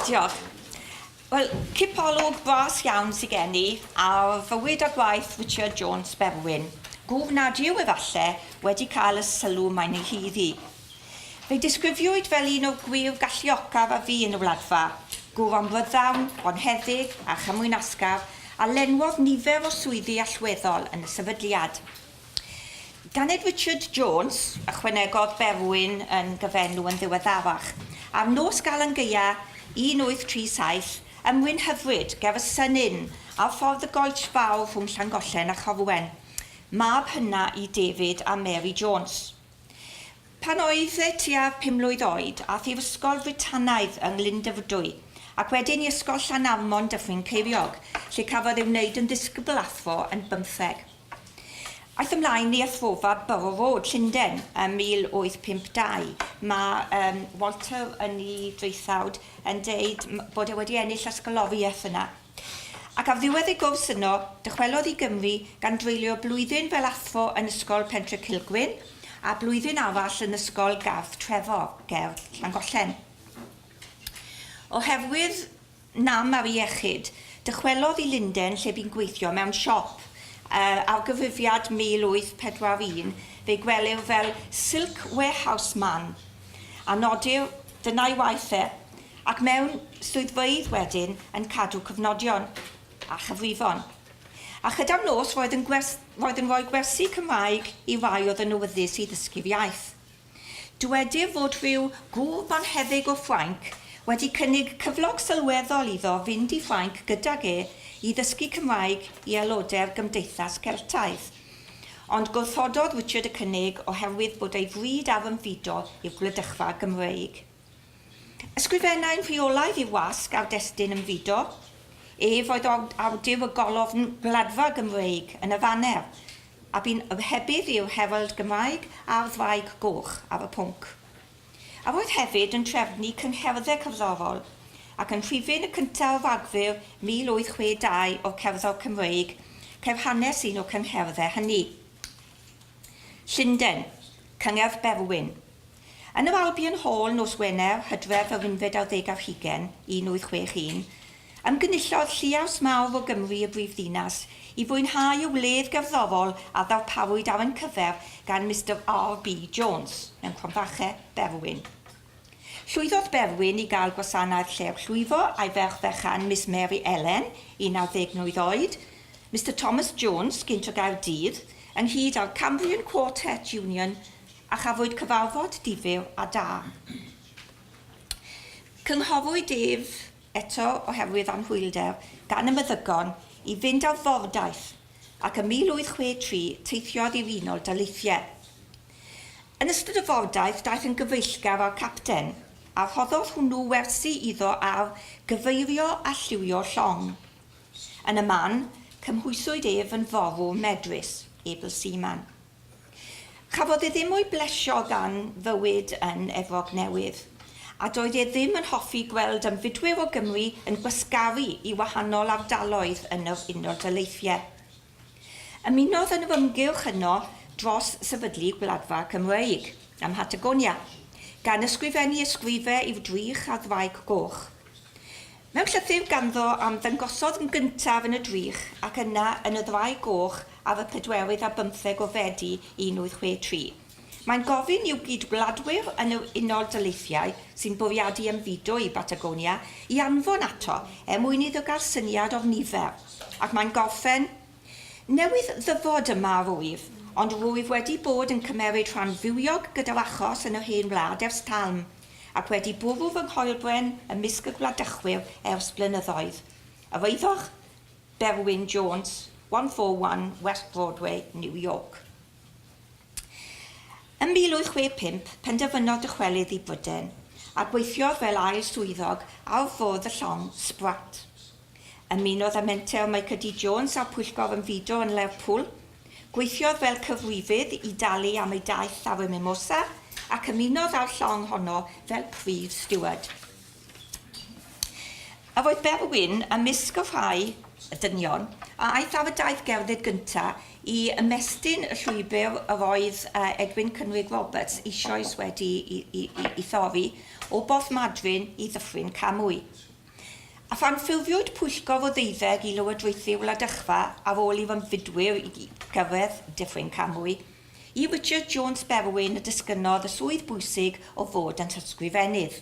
Diolch. Wel, cipolwg bras iawn sydd gen i ar fywyd a gwaith Richard Jones Berwyn, gŵr nad yw, efalle, wedi cael y sylw mae'n ei haeddu. Fe'i disgrifiwyd fel un o'r gwŷr galluocaf a fu yn y Wladfa, gŵr amryddawn, bonheddig a chymwynasgar a lenwodd nifer o swyddi allweddol yn y sefydliad. Ganed Richard Jones, ychwanegodd Berwyn yn gyfenw yn ddiweddarach, ar nos Galan Gaea 1837 ym Mwynhyfryd, ger y Sun Inn, ar ffordd y Goets Fawr rhwng Llangollen a Chorwen, mab hyna i David a Mary Jones. Pan oedd e tua phum mlwydd oed, aeth i'r Ysgol Frutanaidd yng Nglyndyfrdwy, ac wedyn i Ysgol Llanarmon Dyffryn Ceiriog, lle cafodd ei wneud yn ddisgybl athro yn bymtheg. Aeth ymlaen i Athrofa Borough Road, Llundain, ym 1852. Mae um, Walter yn ei draethawd yn deud bod e wedi ennill ysgoloriaeth yna. Ac ar ddiwedd ei gwrs yno, dychwelodd i Gymru gan dreulio blwyddyn fel athro yn Ysgol Pentre Cilgwyn a blwyddyn arall yn Ysgol Garth Trefor, ger Llangollen. Oherwydd Nam ar ei iechyd. Dychwelodd i Lunden lle bu'n gweithio mewn siop. Ar gyfrifiad 1841 fe'i gwelir fel Silk Warehouse Man, a nodir dyna'i waith e, ac mewn swyddfeydd wedyn yn cadw cofnodion a chyfrifon. A chyda'r nos roedd yn roedd yn rhoi gwersi Cymraeg i rai oedd yn awyddus i ddysgu'r iaith. Dywedir fod rhyw gŵr bonheddig o Ffrainc wedi cynnig cyflog sylweddol iddo fynd i Ffrainc gydag e i ddysgu Cymraeg i aelodau'r Gymdeithas Geltaidd. Ond gwrthododd Richard y cynnig oherwydd bod ei fryd ar ymfudo i'r gwladychfa Gymreig. Ysgrifennai'n rheolaidd i'r wasg ar destun ymfudo. Ef oedd awdur y golofn Gwladfa Gymreig yn y Faner, a bu'n ohebydd i'r Herald Gymraeg a'r Ddraig Goch ar y pwnc. A roedd hefyd yn trefnu cyngherddau cerddorol, ac yn rhifyn y cyntaf o Ragfyr 1862 o'r Cerddor Cymreig, ceir hanes un o'r cyngherddau hynny. Llundain, Cyngerdd Berwyn. Yn yr Albion Hall nos Wener, Hydref yr unfed ar ddeg ar hugain, 1861, ymgynullodd lliaws mawr o Gymry y brifddinas i fwynhau y wledd gerddorol a ddarparwyd ar ein cyfer gan Mister RB Jones, mewn cromfache, Berwyn. Llwyddodd Berwyn i gael gwasanaeth Llew Llwyfo a'i ferch fechan Miss Mary Ellen, 11 mlwydd oed, Mister Thomas Jones, gynt o Gaerdydd, ynghyd â'r Cambrian Quartet Union a chafwyd cyfarfod difyr a da. Cynghorwyd ef, eto oherwydd anhwylder, gan y meddygon i fynd ar fordaith, ac ym 1863 teithiodd i'r Unol Daleithiau. Yn ystod y fordaith daeth yn gyfeillgar â'r capten, a rhoddodd hwnnw wersi iddo ar gyfeirio a lliwio llong. Yn y man, cymhwyswyd ef yn forwr medrus, able seaman. Chafodd e ddim o'i blesio gan fywyd yn Efrog Newydd, a doedd e ddim yn hoffi gweld ymfudwyr o Gymru yn gwasgaru i wahanol ardaloedd yn yr Unol Daleithiau. Ymunodd yn yr ymgyrch yno dros sefydlu Gwladfa Cymreig ym Mhatagonia, gan ysgrifennu ysgrifau i'w drych a'r Ddraig Goch. Mewn llythyr ganddo am ddangosodd yn gyntaf yn y drych ac yna yn y Ddraig Goch ar y pedwerydd ar bymtheg o Fedi 1863, mae'n gofyn i'w gyd-wladwyr yn yr Unol Daleithiau sy'n bwriadu ymfudo i Batagonia i anfon ato er mwyn iddo gael syniad o'r nifer, ac mae'n gorffen, Newydd ddyfod yma rwyf, ond rwyf wedi bod yn cymeryd rhan fywiog gyda'r achos yn yr hen wlad ers talm. ac wedi bwrw fy nghoelbren ymysg y gwladychwyr ers blynyddoedd. Yr oeddoch? Berwyn Jones, 141 West Broadway, New York. Ym 1865, penderfynodd dychwelyd i Brydain, a gweithiodd fel ail swyddog ar fwrdd y llong Sprat. Ymunodd â menter Michael D Jones a'r Pwyllgor Ymfudo yn Lerpwl. Gweithiodd fel cyfrifydd i dalu am ei daith ar y Mimosa ac ymunodd â'r llong honno fel prif stiward. Yr oedd Berwyn ymysg y rhai dynion a aeth ar y daith gerdded gyntaf i ymestyn y llwybr yr oedd Edwin Cynwrig Roberts eisoes wedi i, i, i, i thorri o Borth Madryn i Ddyffryn Camwy. A phan ffurfiwyd pwyllgor o ddeuddeg i lywodraethu'r wladychfa ar ôl i'r ymfudwyr i gyrraedd Dyffryn Camwy, i Richard Jones Berwyn y disgynnodd y swydd bwysig o fod yn ysgrifennydd.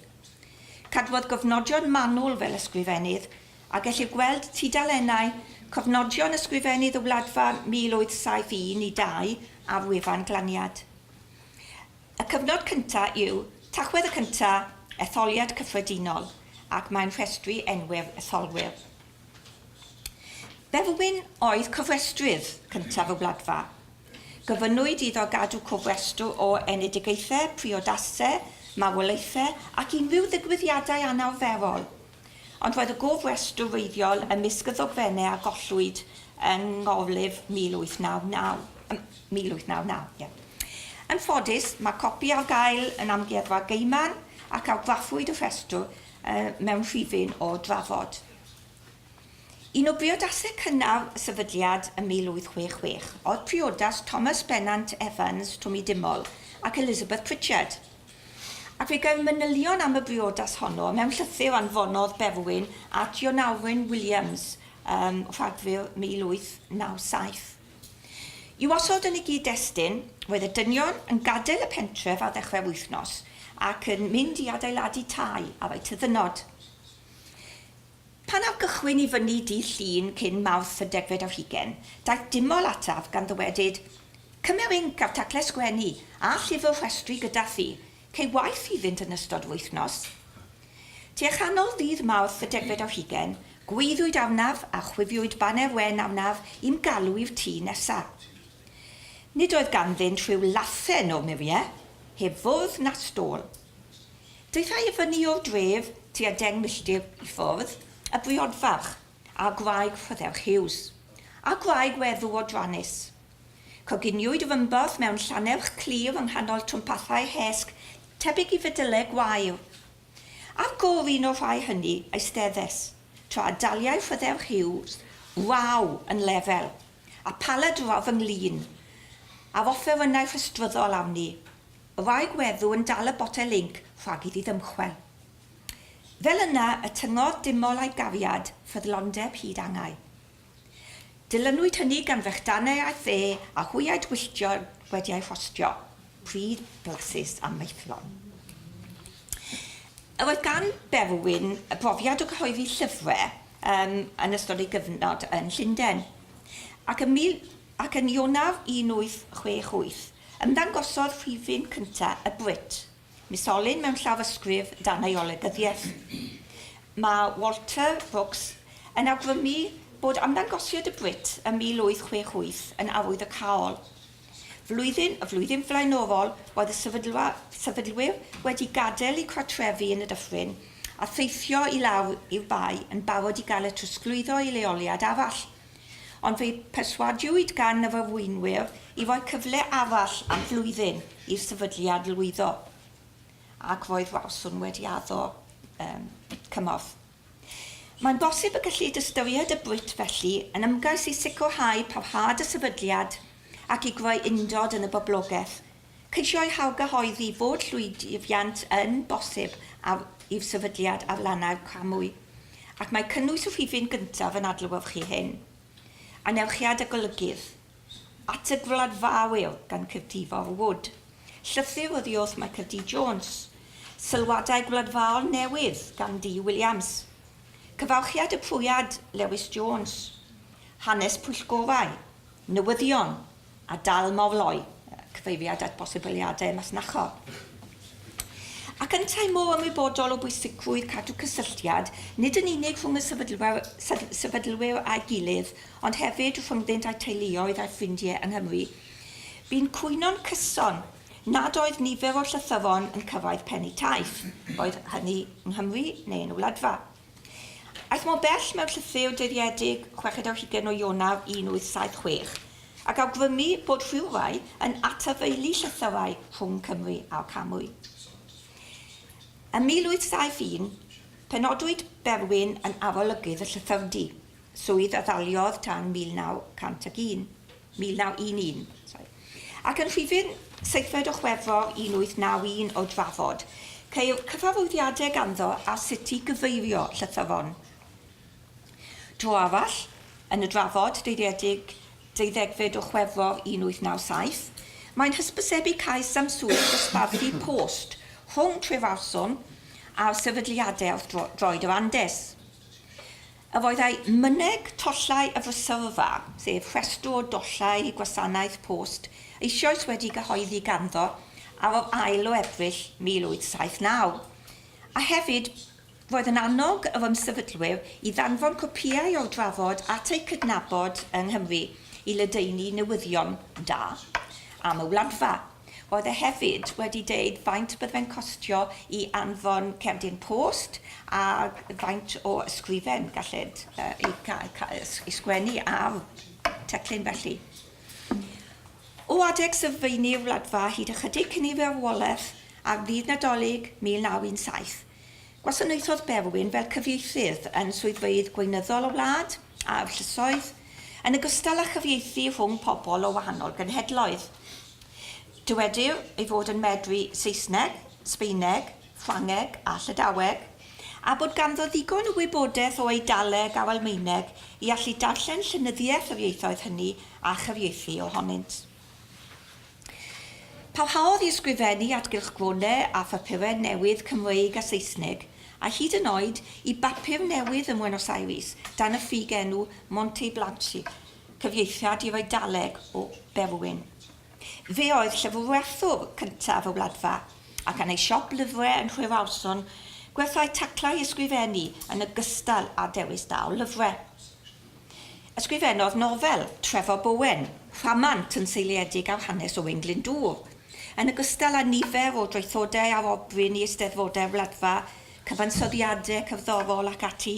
Cadwodd gofnodion manwl fel ysgrifennydd, a gellir gweld tudalennau Cofnodion Ysgrifennydd y Wladfa 1871 i 2 ar wefan Glaniad. Y cyfnod cyntaf yw Tachwedd y cyntaf, etholiad cyffredinol, ac mae'n rhestru enwi'r etholwyr. Berwyn oedd cofrestrydd cyntaf y Wladfa. Gofynnwyd iddo gadw cofrestr o enedigaethau, priodasau, marwolaethau ac unrhyw ddigwyddiadau anarferol. Ond roedd y gofrestr wreiddiol ymysg y ddogfennau a gollwyd yng ngorlif 1899. 1899, ie. Yn ffodus, mae copi ar gael yn Amgueddfa Gaiman ac argraffwyd y rhestr mewn rhifyn o Drafod. Un o briodasau cynnar y sefydliad ym 1866 oedd priodas Thomas Bennant Evans, Twmi Dimol, ac Elizabeth Pritchard. Ac fe gael manylion am y briodas honno mewn llythyr anfonodd Berwyn at Ionawrwyn Williams ym Rhagfyr 1897. I'w osod yn ei gyd-destun, roedd y dynion yn gadael y pentref ar ddechrau'r wythnos ac yn mynd i adeiladu tai ar eu tyddynnod. Pan ar gychwyn i fyny dydd Llun cyn Mawrth y degfed ar hugain, daeth Dimol ataf gan ddywedyd, Cymer inc a'r tacle sgwennu, a llyfr rhestru gyda thi, cei waith iddynt yn ystod yr wythnos. Tua chanol ddydd Mawrth y degfed ar hugain, gwaeddwyd arnaf a chwifiwyd baner wen arnaf i'm galw i'r tŷ nesa. Nid oedd ganddynt rhyw lathen o'r muriau, heb fwrdd na stôl. Daethai i fyny o'r dref, tua deng milltir i ffwrdd, y briodfarch, a'r gwraig Rhydderch Hughes, a'r gwraig weddw oedrannus. Coginiwyd yr ymborth mewn llannerch clir yng nghanol twmpathau hesg tebyg i fydylau gwair. Ar gôr un o'r rhai hynny eisteddes, tra y daliai Rhydderch Hughes raw yn lefel, a phaladr ar fy nglin, a'r offerynnau rhestryddol arni, Y wraig weddw yn dal y botel inc rhag iddi ddymchwel. Fel yna y tyngodd Dimol a'i gariad ffyddlondeb hyd angau. Dilynwyd hynny gan frechdanau a'i the a hwyaid wylltion wedi eu rhostio, pryd blasus a maethlon. Yr oedd gan Berwyn brofiad o gyhoeddi llyfrau um, yn ystod ei gyfnod yn Llundain, ac ym, ac yn Ionawr 1868 Ymddangosodd rhifyn cyntaf y Brit, Misolyn mewn llawysgrif dan ei olygyddiaeth. Mae Walter Brooks yn awgrymu bod ymddangosiad y Brit ym 1868 yn arwyddocaol. Flwyddyn y flwyddyn flaenorol roedd y sefydlfa, sefydlwyr wedi gadael eu cartrefi yn y dyffryn a theithio i lawr i'r bae yn barod i gael eu trosglwyddo i leoliad arall. Ond fe'i perswadiwyd gan yr arweinwyr i roi cyfle arall am flwyddyn i'r sefydliad lwyddo, ac roedd Rawson wedi addo um, cymorth. Mae'n bosib y gellid ystyried y Brit felly yn ymgais i sicrhau parhad y sefydliad ac i greu undod yn y boblogaeth, ceisio'i hargyhoeddi fod llwyddiant yn bosib ar i'r sefydliad ar lannau'r Camwy, ac mae cynnwys y rhifyn gyntaf yn adlewyrchu hyn. Anerchiad y golygydd. At y Gwladfawyr gan Cyfdifor Wood. Llythyr oddi wrth Michael D. Jones. Sylwadau gwladfaol newydd gan D. Williams. Cyfarchiad y Pwriad Lewis Jones. Hanes pwyllgorau. Newyddion. A dal morloi, cyfeiriad at bosibiliadau masnachol. Ac yntau mor ymwybodol o bwysigrwydd cadw cysylltiad, nid yn unig rhwng y sefydlwyr, sefydlwyr a'i gilydd, ond hefyd rhyngddynt a'u teuluoedd a'u ffrindiau yng Nghymru, bu'n cwyno'n cyson nad oedd nifer o'r llythyron yn cyrraedd pen eu taith, boed hynny yng Nghymru neu yn y Wladfa. Aeth mor bell mewn llythyr dyddiedig chweched ar hugain o Ionawr 1876, ac awgrymu bod rhywrai yn atafaelu llythyrau rhwng Cymru a'r Camwy. Ym 1871, penodwyd Berwyn yn arolygydd y llythyrdy, swydd a ddaliodd tan 1901, 1911. Sorry. Ac yn rhifyn seithfed o Chwefror 1891 o Drafod, ceir cyfarwyddiadau ganddo ar sut i gyfeirio llythyron. Dro arall, yn y drafod dyddiedig deuddegfed o Chwefror 1897, mae'n hysbysebu cais am swydd dosbarthu post rhwng Trefarson a'r sefydliadau wrth droed yr Andes. Yr oedd ei myneg tollau y Frysurfa, sef rhestr o dollau gwasanaeth post, eisoes wedi gyhoeddi ganddo ar yr ail o Ebrill 1879, a hefyd roedd yn annog yr ymsefydlwyr i ddanfon copïau o'r drafod at eu cydnabod yng Nghymru i ledaenu newyddion da am y Wladfa. Roedd e hefyd wedi deud faint bydde fe'n costio i anfon cerdyn post a faint o ysgrifen galled ei, ei sgwennu ar teclyn felly. O adeg sylfaenu'r Wladfa hyd ychydig cyn ei farwolaeth ar ddydd Nadolig 1917, gwasanaethodd Berwyn fel cyfieithydd yn swyddfeydd gweinyddol y wlad a'r llysoedd, yn ogystal â chyfieithu rhwng pobl o wahanol genhedloedd. Dywedir ei fod yn medru Saesneg, Sbaeneg, Ffrangeg a Llydaweg, a bod ganddo ddigon o wybodaeth o Eidaleg a'r Almaeneg i allu darllen llenyddiaeth yr ieithoedd hynny a chyfieithu ohonynt. Parhaodd i ysgrifennu at gylchgronau a phapurau newydd Cymreig a Saesneg, a hyd yn oed i bapur newydd ym Muenos Aires dan y ffug-enw Monte Blanchi, cyfieithiad i'r Eidaleg o Berwyn. Fe oedd llyfrwerthwr cyntaf y Wladfa, ac yn ei siop lyfrau yn Nhrerawson gwerthai taclau ysgrifennu yn ogystal â dewis da o lyfrau. Ysgrifennodd nofel, Trefor Bowen, rhamant yn seiliedig ar hanes Owain Glyndŵr, yn ogystal â nifer o draethodau arobryn i Eisteddfodau'r Wladfa, cyfansoddiadau cerddorol ac ati,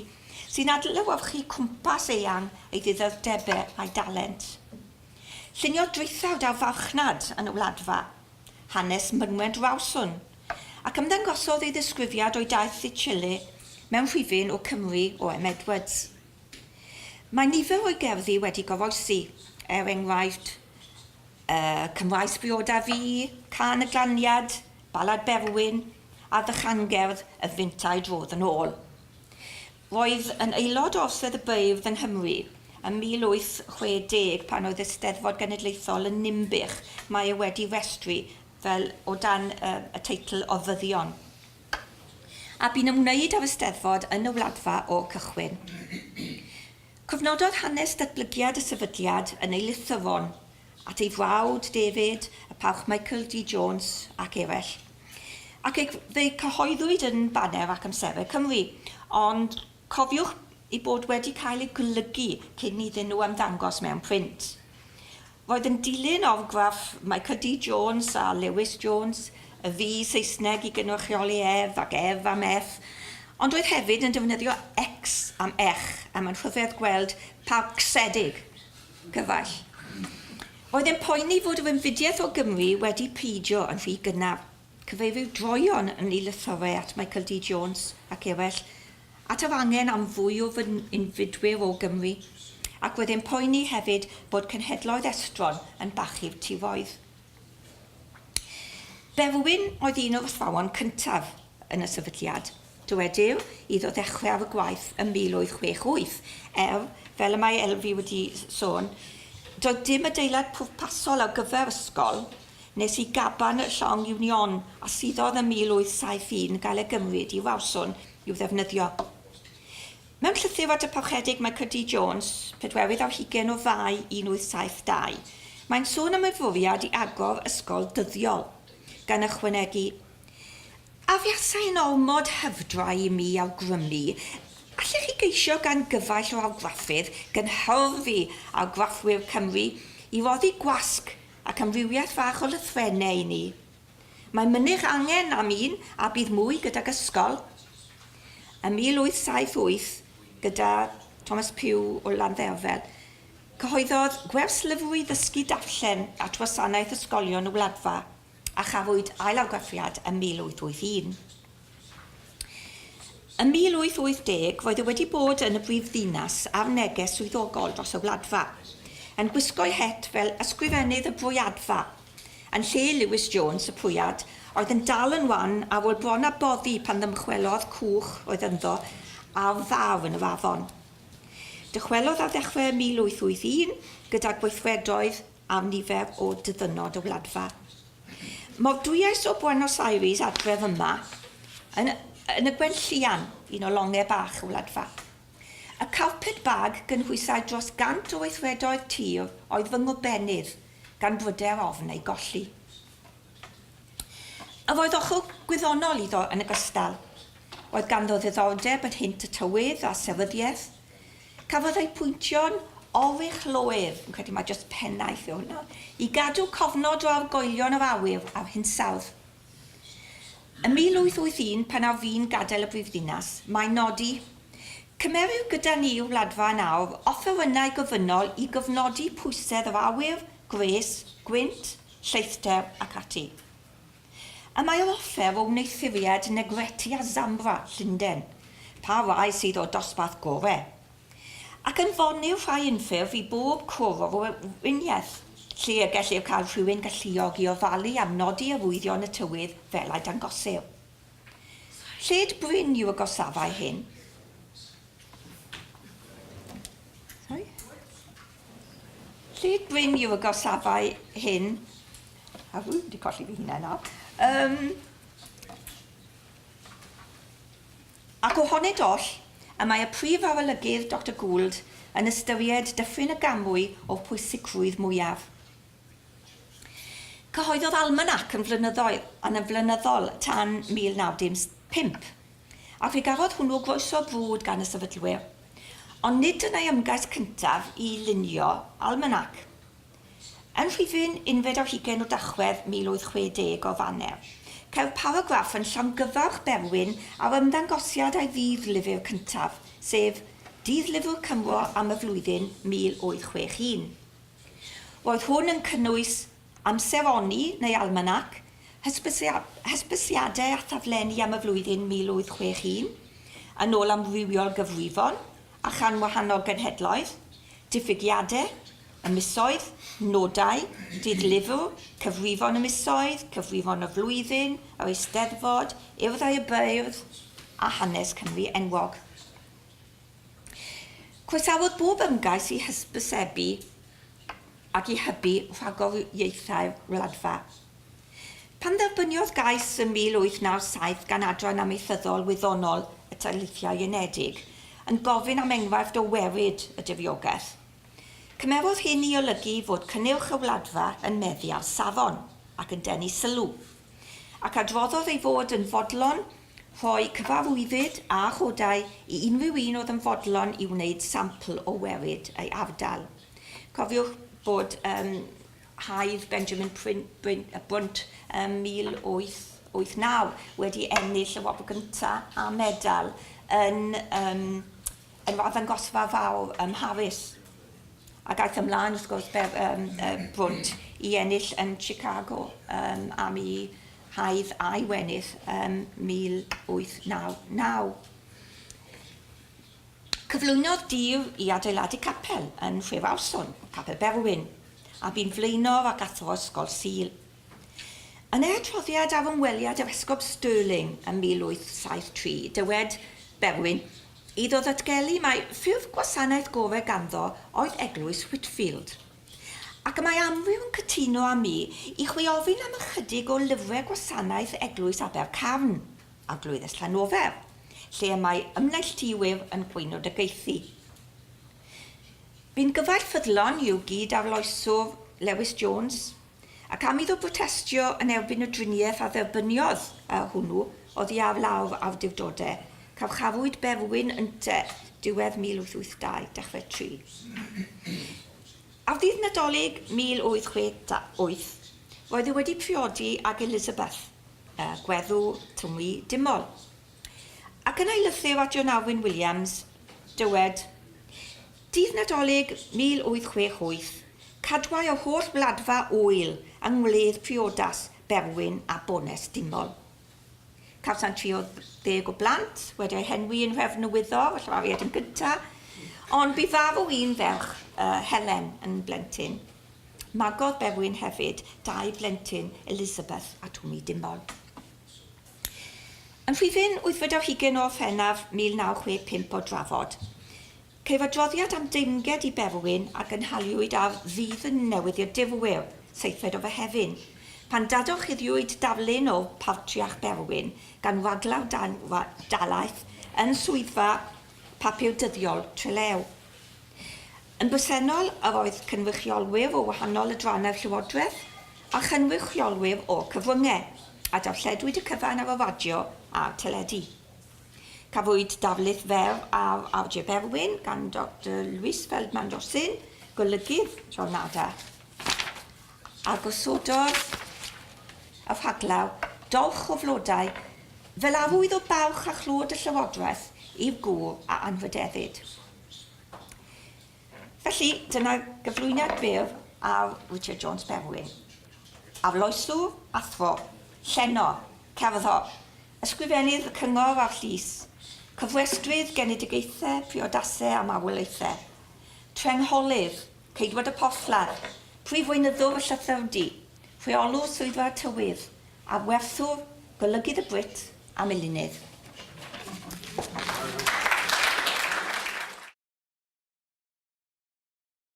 sy'n adlewyrchu cwmpas eang ei ddiddordebau a'i dalent. Lluniodd draethawd ar farchnad yn y Wladfa, hanes mynwent Rawson, ac ymddangosodd ei ddisgrifiad o'i daith i Chile mewn rhifyn o Cymru O M Edwards. Mae nifer o'i gerddi wedi goroesi, er enghraifft, y Cymraes Brioda Fi, Cân y Glaniad, Balad Berwyn, a'r ddychangerdd Y Fintai Drodd yn Ôl. Roedd yn aelod o Orsedd y Beirdd yng Nghymru ym 1860 pan oedd Eisteddfod Genedlaethol yn Ninbych, mae e wedi rhestru fel o dan y teitl Orfyddion. a bu'n ymwneud â'r Eisteddfod yn y Wladfa o'r cychwyn. Cofnododd hanes datblygiad y sefydliad yn ei lythyron at ei frawd David, y Parch Michael D. Jones ac eraill, ac fe'i cyhoeddwyd yn Baner ac Amserau Cymru, ond cofiwch ei bod wedi cael ei golygu cyn iddyn nhw ymddangos mewn print. Roedd yn dilyn orgraff Michael D. Jones a Lewis Jones, y V Saesneg i gynrychioli ef ac ef am F, ond roedd hefyd yn defnyddio X am ech, a mae'n rhyfedd gweld parchsedig cyfaill. Roedd e'n poeni fod yr ymfudiaeth o Gymru wedi peidio yn rhy gynnar. Cyfeiriwyd droeon yn ei lythyrau at Michael D. Jones ac eraill at yr angen am fwy o ymfudwyr o Gymru, ac roedd e'n poeni hefyd bod cenhedloedd estron yn bachu'r tiroedd. Berwyn oedd un o'r athrawon cyntaf yn y sefydliad. Dywedir iddo ddechrau ar y gwaith ym 1868, er, fel y mae Elfi wedi sôn, doedd dim adeilad pwrpasol ar gyfer ysgol nes i gaban y llong Union a suddodd ym 1871 gael ei gymryd i Rawson i'w ddefnyddio. Mewn llythyr at y Parchedig Michael D. Jones, pedwerydd ar hugain o Fai 1872, mae'n sôn am ei fwriad i agor ysgol dyddiol, gan ychwanegu, A fuasai yn ormod hyfdra i mi awgrymu, allech chi geisio gan gyfaill o argraffydd gynhyrfu argraffwyr Cymru i roddi gwasg ac amrywiaeth fach o lythrennau i ni? Mae mynych angen am un a bydd mwy gydag ysgol. Ym 1878, gyda Thomas Pugh o Landderfel, cyhoeddodd gwers lyfr i ddysgu darllen at wasanaeth ysgolion y Wladfa, a chafwyd ail-argraffiad ym 1881. Ym 1880, roedd e wedi bod yn y brifddinas ar neges swyddogol dros y Wladfa, yn gwisgo'i het fel ysgrifennydd y Brwyadfa, Yn lle Lewis Jones, y pwyad, oedd yn dal yn wan ar ôl bron â boddi pan ddymchwelodd cwch oedd ynddo ar fawr yn yr afon. Dychwelodd ar ddechrau 1881 gyda gweithredoedd ar nifer o dyddynnod y Wladfa. Mordwyais o Buenos Aires adref yma, yn, yn y Gwenllian, un o longau bach y Wladfa. Y carpet bag gynhwysai dros gant o weithredoedd tir oedd fy ngobenydd, gan bryder ofn ei golli. Yr oedd ochr gwyddonol iddo yn ogystal. Roedd ganddo ddiddordeb yn hynt y tywydd a seryddiaeth. Cafodd ei pwyntio'n oruchloer, fi'n credu mai jyst pennaeth yw hwnna, i gadw cofnod o argoelion yr awyr a'r hinsawdd. Ym 1881, pan ar fin gadael y brifddinas, mae'n nodi, Cymerir gyda ni i'r Wladfa yn awr offerynnau gofynnol i gofnodi pwysedd yr awyr, gwres, gwynt, lleithder ac ati. Y mae yr offer o wneuthuriad Negretti a Zambra, Llundain, pa rai sydd o'r dosbarth gore. Ac anfonir rhai unffurf i bob cwr o'r Weriniaeth, lle y gellir cael rhywun galluog i ofalu am nodi arwyddion y tywydd fel a'i dangosir. Lled brin yw y gorsafau hyn. Sorry? Lled brin yw y gorsafau hyn. A ww, wedi colli fy hunan nawr. Um, ac ohonynt oll, y mae y prif arolygydd Doctor Gould yn ystyried Dyffryn y Gamwy o'r pwysigrwydd mwyaf. Cyhoeddodd almanac yn flynyddoedd yn yn flynyddol tan 1905, ac fe gafodd hwnnw groeso brwd gan y sefydlwyr. Ond nid dyna'i ymgais cyntaf i lunio almanac. Yn rhifyn unfed ar hugain o Dachwedd 1860 o'r Faner, ceir paragraff yn llongyfarch Berwyn ar ymddangosiad ei ddydd-lyfr cyntaf, sef Dydd-lyfr Cymro am y flwyddyn 1861. Roedd hwn yn cynnwys amseroni neu almanac, hysbysiadau a thaflenni am y flwyddyn 1861, yn ôl amrywiol gyfrifon a chan wahanol genhedloedd, diffygiadau, y misoedd, nodau, dydd-lyfr, cyfrifon y misoedd, cyfrifon y flwyddyn, yr Eisteddfod, Urddau y Beirdd, a hanes Cymru enwog. Croesawodd bob ymgais i hysbysebu ac i hybu rhagoriaethau'r Wladfa. Pan dderbyniodd gais ym 1897 gan Adran Amaethyddol Wyddonol y Taleithiau Unedig yn gofyn am enghraifft o weryd y diriogaeth, cymerodd hyn i olygu fod cynnyrch y Wladfa yn meddu ar safon ac yn denu sylw, ac adroddodd ei fod yn fodlon rhoi cyfarwyddyd a chodau i unrhyw un oedd yn fodlon i wneud sampl o weryd ei ardal. Cofiwch bod um, haidd Benjamin Print, Brint, Brunt ym 1889 wedi ennill y wobr gyntaf a medal yn, um, yn yr arddangosfa fawr ym Mharis. Ac aeth ymlaen, wrth gwrs, ber, um, Brunt i ennill yn Chicago um, am i haidd a'i wenith ym 1899. Cyflwynodd dir i adeiladu capel yn Nhrerawson, Capel Berwyn, a bu'n flaenor ac athro Ysgol Sul. Yn ei adroddiad ar ymweliad yr Esgob Stirling ym 1873, dywed Berwyn iddo ddatgelu mai ffurf gwasanaeth gorau ganddo oedd eglwys Whitfield. Ac y mae amryw yn cytuno â mi i chwi ofyn am ychydig o lyfrau gwasanaeth eglwys Abercarn, Arglwyddes Llanofer, lle y mae ymneilltuwyr yn gweinodogaethu. Bu'n gyfaill ffyddlon i'w gyd-arloeswr Lewis Jones, ac am iddo brotestio yn erbyn y driniaeth a dderbyniodd hwnnw oddi ar lawr awdurdodau, carcharwyd Berwyn ynte diwedd 1882, dechrau 3. Ar ddydd Nadolig 1868, roedd e wedi priodi ag Elizabeth, gweddw Twmi Dimol. Ac yn ei lythyr at John Alwyn Williams, dywed, Dydd Nadolig 1868, cadwai yr holl wladfa ŵyl yng ngwledd priodas Berwyn a Bones Dimol. Cawsant 30 o blant, wedi eu henwi yn nhrefn y wyddor, y llafariad yn gyntaf, ond bu farw un ferch, uh, Helen, yn blentyn. Magodd Berwyn hefyd dau blentyn, Elizabeth a Twmi Dimol. Yn rhifyn wythfed ar hugain o Orffennaf 1965 o Drafod, Ceir adroddiad am deyrnged i Berwyn a gynhaliwyd ar Ddydd y Newyddiadurwyr, seithfed o Fehefin, pan dadorchuddiwyd darlun o Partriach Berwyn gan Raglaw dan Dalaith yn swyddfa papur dyddiol Trelew. Yn bresennol yr oedd cynrychiolwyr o wahanol adrannau'r Llywodraeth a chynrychiolwyr o'r cyfryngau, a darlledwyd y cyfan ar y radio a'r teledu. Cafwyd darlith fer ar RJ Berwyn gan Doctor Luis Feldman Rosin, golygydd Jornada, a gosododd y rhaglaw dorch o flodau fel arwydd o barch a chlod y Llywodraeth i'r gŵr a anrhydeddid. Felly, dyna gyflwyniad byr ar Richard Jones Berwyn. Arloeswr, athro, llenor, cerddor, ysgrifennydd y cyngor a'r llys, cyfrestrydd genedigaethau, priodasau a marwolaethau, trengholydd, ceidwad y porthladd, prif weinyddwr y llythyrdy, rheolwr swyddfa'r tywydd, arwerthwr, golygydd y Brit a milinydd.